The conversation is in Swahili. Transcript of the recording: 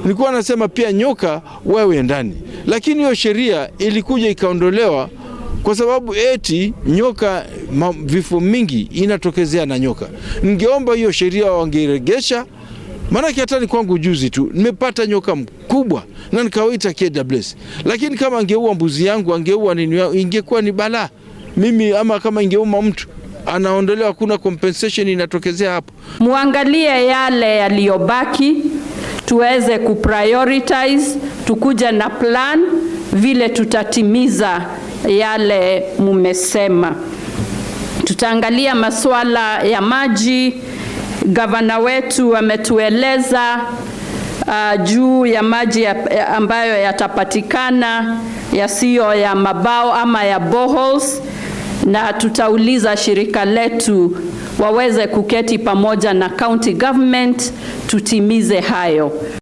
Nilikuwa nasema pia nyoka wawe ndani, lakini hiyo sheria ilikuja ikaondolewa kwa sababu eti nyoka vifo mingi inatokezea na nyoka. Ningeomba hiyo sheria wangeiregesha, maanake hata ni kwangu juzi tu nimepata nyoka mkubwa na nikawaita KWS, lakini kama angeua mbuzi yangu, angeua nini yangu, ingekuwa ni balaa mimi, ama kama ingeuma mtu anaondolewa, kuna compensation inatokezea hapo. Muangalie yale yaliyobaki, tuweze kuprioritize, tukuja na plan vile tutatimiza yale mumesema. Tutaangalia masuala ya maji. Gavana wetu ametueleza juu ya maji ambayo yatapatikana yasiyo ya mabao ama ya boreholes, na tutauliza shirika letu waweze kuketi pamoja na county government tutimize hayo.